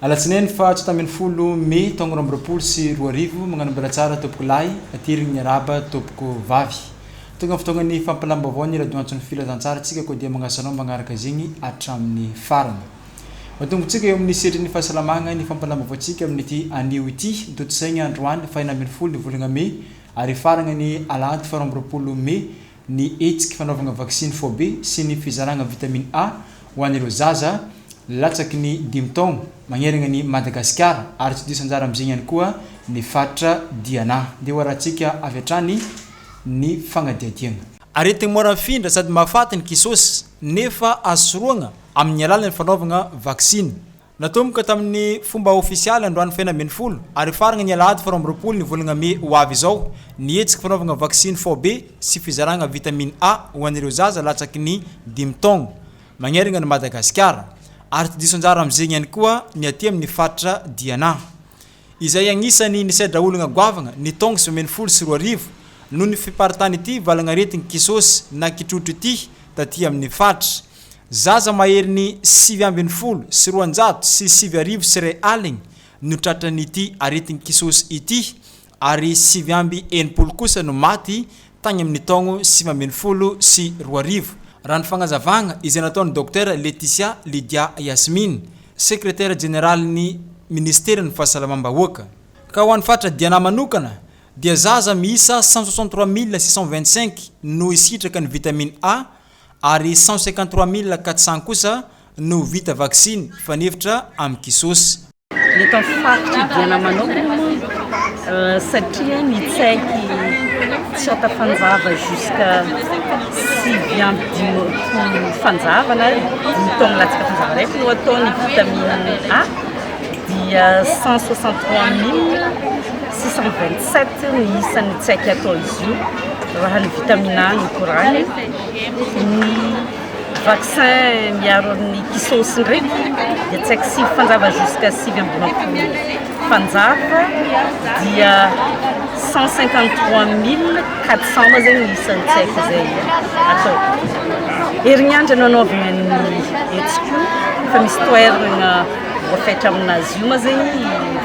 Alatsinainy faha 19 mey taogno 2022, magnano mbola tsara tompoko lahy, aterigny miarahaba tompoko vavy. Tonga ny fotoagnan'ny fampahalam-baovao ny radio antson'ny filazantsara tsika koa dia magnasa anao magnaraka zegny hatramin'ny farany. Matombotsika eo amin'ny sehatry ny fahasalamagna ny fampahalam-baovaontsika amin'ity anio ity. Notontosaigna androany faha 16 ny volagna mey ary hifaragna ny alahady faha 22 mey ny hetsiky fanaovagna vaksiny faobe sy ny fizaragna vitamine A ho an'ireo zaza latsaky ny dimy taogno magneragna an'i Madagasikara ary tsy diso anjara amizegny ihany koa ny faritra Diana. Ndeha ho arahantsika avy hatrany ny fagnadihadiagna. Aretigny mora mifindra sady mahafaty ny kisôsy nefa azo sorohagna amin'ny alalan'ny fanaovagna vaksiny. Natomboka tamin'ny fomba ofisialy androany faha 16 ary hifarana ny alahady faha 22 ny volana mey ho avy izao ny hetsika fanaovana vaksiny faobe sy fizarana vitamine A ho an'ireo zaza latsaky ny dimy taogno magnerana an'i Madagasikara ary tsy diso anjara amin'izegny ihany koa ny aty amin'ny faritra Diana izay agnisan'ny nisedra olagna goavagna ny taogno 2019 noho ny fiparitahan'ity valagnaretigny kisôsy na kitrotro ity taty amin'ny faritra. Zaza maherin'ny 1219 aligny no tratran'ity aretin'ny kisôsy ity ary 69 kosa no maty tagny amin'ny taogno 2019, raha ny fagnazavagna izay nataon'ny Docteur Laetitia Lydia Yasmine, sekretera jeneralin'ny ministeran'ny fahasalamam-bahoaka. Ka ho an'ny faritra Diana manokana dia zaza miisa 163 625 no hisitraka ny vitamine A ary 153 400 kosa no vita vaksiny fanefitra amin'ny kisôsy. Ny eto amin'ny faritry Diana manokana moa satria ny tsaiky tsy atafanjava jusqu'à 59 fanjava na 5 taogno latsaka fanjava raiky no atao ny vitamine A dia 163 627 ny isan'ny tsaiky atao izy io raha ny vitamine A no koragny. Ny vaccin miaro amin'ny kisôsy ndraiky dia tsaiky sivy fanjava jusqu'à 59 fanjava dia 153 400 moa zegny ny isan'ny tsaiky izay atao. Herignandro no anaovana ny hetsika io fa misy toerana voafetra aminazy io moa zegny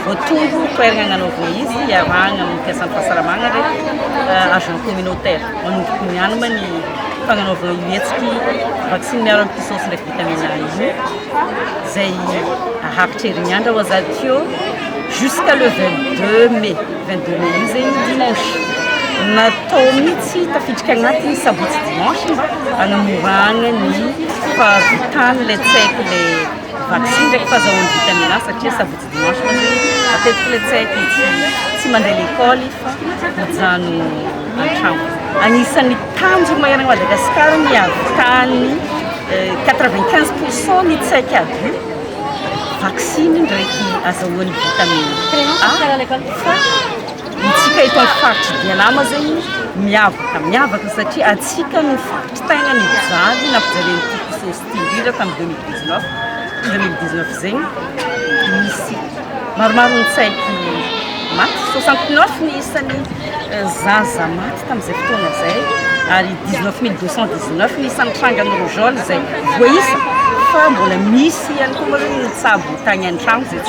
voatondro toerana agnanaovana izy iarahana amin'ny mpiasan'ny fahasalamagna ndraiky agent communautaire. Manomboka niany moa ny fagnanaovana io hetsiky vaksiny miaro amin'ny kisôsy ndraiky vitamine A io izay aharitra herignandro ao Azatio jusqu'à le 22 mai, 22 mai io zegny dimanche. Natao mihitsy tafiditra agnatiny sabotsy dimanche mba hanamorana ny fahavitan'ilay tsaiky ilay vaksiny ndraiky fahazahoany vitamine A satria sabotsy dimanche moa zegny matetiky ilay tsaiky tsy mandeha l'école fa mijanona an-tragno. Anisan'ny tanjona manerana Madagasikara ny hahavitan'ny 95 pourcent ny tsaiky aby io vaksiny ndraiky azahoany vitamine A fa antsika eto amin'ny faritry Diana moa zegny miavaka miavaka satria antsika no faritry tegna nijaly nampijalian'ity kisôsy ity indrindra tamin'ny 2019 2019 zegny nisy maromaro ny tsaiky maty, 69 ny isan'ny zaza maty tamin'izay fotoana zay ary 19 219 ny isan'ny trangan'ny rougeole izay voaisa fa mbola misy ihany koa moa zegny nitsabo tagny an-tragno zay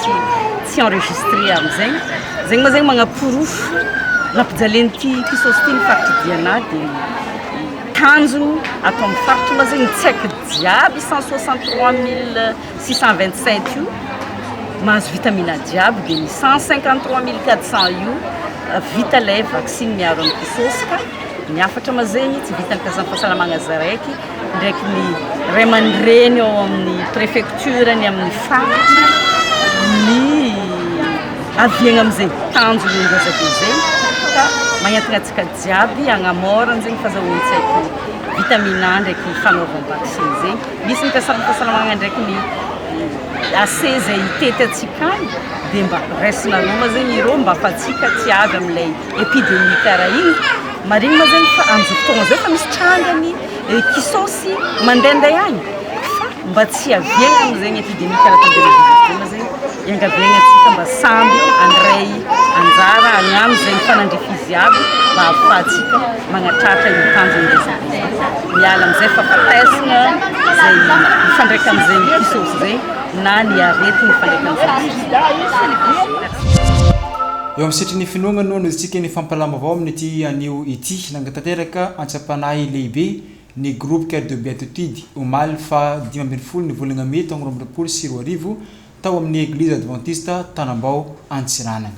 tsy enregistré amizay. Zegny moa zegny magnaporofo nampijalian'ity kisôsy ity ny faritry Diana dia tanjony ato amin'ny faritra moa zegny tsy haiko jiaby 163 627 io mahazo vitamine A jiaby dia ny 153 400 io vita ilay vaksiny miaro amin'ny kisôsy ka ny hafatra moa zegny tsy vitan'ny mpiasan'ny fahasalamagna zaraiky ndraiky ny ray aman-dreny ao amin'ny préfecture ny amin'ny faritra ny aviagna amizay tanjona ngeza be zay ka magnentana antsika jiaby hagnamôrana zegny fahazahoan-tsaiky vitamine A ndraiky fanaovam-vaksiny zegny. Misy ny mpiasan'ny fahasalamagna ndraiky ny AC zay hitety antsika agny dia mba raisinareo moa zegny ireo mba afatsika tsy avy amin'ilay épidémie karaha igny. Marigny moa zegny fa amin'izao fotoagna zao efa misy trangany kisôsy mandehandeha agny fa mba tsy haviagna amin'izegny épidémie karaha tamin'ny 2019 moa zegny iangaviagna antsika mba samby handray anjara hagnano izay mifanandrify izy aby mba ahafahantsika magnatratra io tanjona ngeza be zay. Miala amin'izay fahafatesana izay mifandraika amin'izay kisôsy zay. na ny aretigny mifandraika amin'izany. Eo amin'ny sehatry ny finoagna no anohizantsika ny fampahalam-baovao amin'ity anio ity. Nangatanteraka antsam-panahy lehibe ny Groupe Cœur de Béatitude omaly faha 15 ny volana mey taogno 2022 tao amin'ny Eglizy Adventiste Tanambao Antsiranana.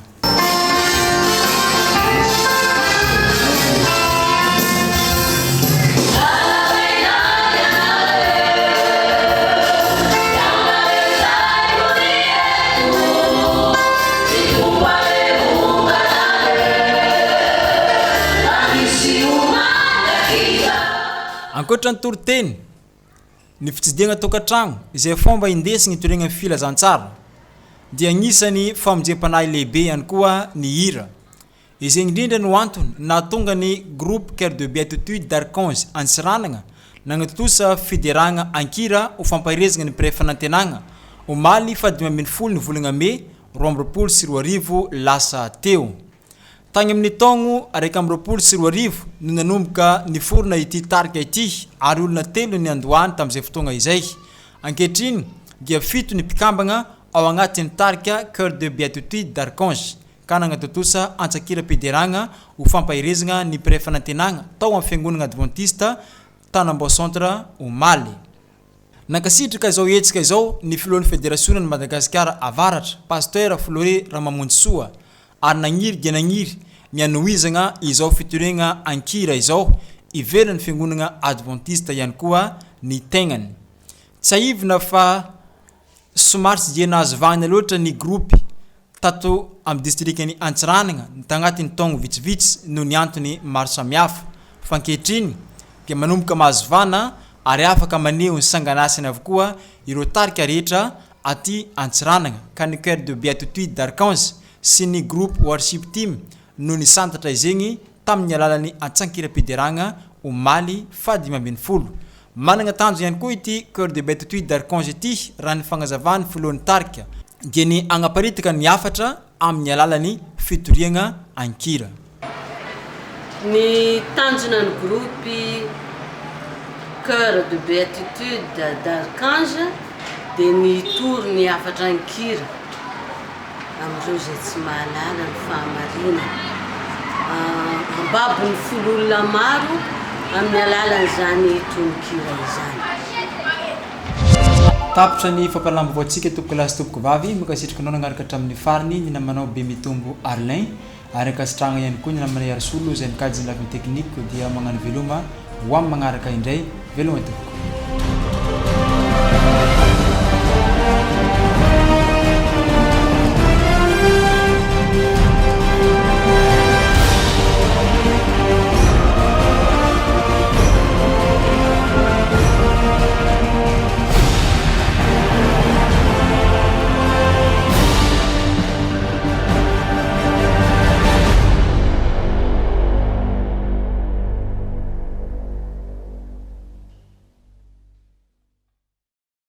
Ankoatra ny toriteny, ny fitsidihana tokantrano izay fomba indesigny hitoriagna ny filazantsara dia agnisan'ny famonjem-panahy lehibe ihany koa ny hira. Izay indrindra no antony nahatonga ny Groupe Cœur de Béatitude d'Archange Antsiranana nagnatontosa fideragna an-kira ho fampaherezagna ny mpiray fanantenagna omaly faha 15 ny volagna mey 2022 lasa teo. Tagny amin'ny taogno 2021 no nanomboka niforona ity tarika ity ary olona telo niandohany tamin'izay fotoagna izay. Ankehitriny dia fito ny mpikambagna ao agnatin'ny tarika Chœur de Béatitude d'Archange ka nagnatontosa antsakiram-pideragna ho fampaherezagna ny mpiray fanantenagna tao amin'ny fiangonagna advantista Tanambao Centre omaly. Nankasitraka izao hetsika izao ny filohan'ny federasionan'i Madagasikara Avaratra, Pasteur Flory Ramamonjisoa, ary nagniry dia nagniry ny hanohizagna izao fitoriagna an-kira izao ivelan'ny fiangonagna advantista ihany koa ny tegnany. Tsiahivina fa somary tsy dia nahazo vahana loatra ny gropy tato amin'ny distrikan'i Antsiranana tagnatin'ny taogno vitsivitsy noho ny antony maro samihafa fa ankehitriny dia manomboka mahazo vahana ary afaka maneho ny sanganasany avokoa ireo tarika rehetra aty Antsiranana ka ny Chœur de Béatitude d'Archange sy ny Groupe Worship Team no nisantatra izegny tamin'ny alalan'ny antsankiram-pideragna omaly faha 15. Managna tanjo ihany koa ity Chœur de Béatitude d'Archange ity raha ny fagnazavan'ny filohan'ny tarika dia ny hagnaparitaka ny hafatra amin'ny alalan'ny fitoriagna an-kira. Ny tanjona ny groupe Chœur de Béatitude d'Archange dia ny hitory ny hafatra an-kira amin'ireo izay tsy mahalala ny fahamarinana. Hambabo ny fon'olona maro amin'ny alalan'izany tononkira izany. Tapitra ny fampahalalam-baovaontsika tompokolahy sy tompokovavy, mankasitraka anao nagnaraka hatramin'ny farany ny namanao Bemitombo Arlin ary ankasitrahagna ihany koa ny namanay Arsolo izay mikajy ny lafiny teknika dia magnano veloma ho amin'ny magnaraka indray, veloma tompoko.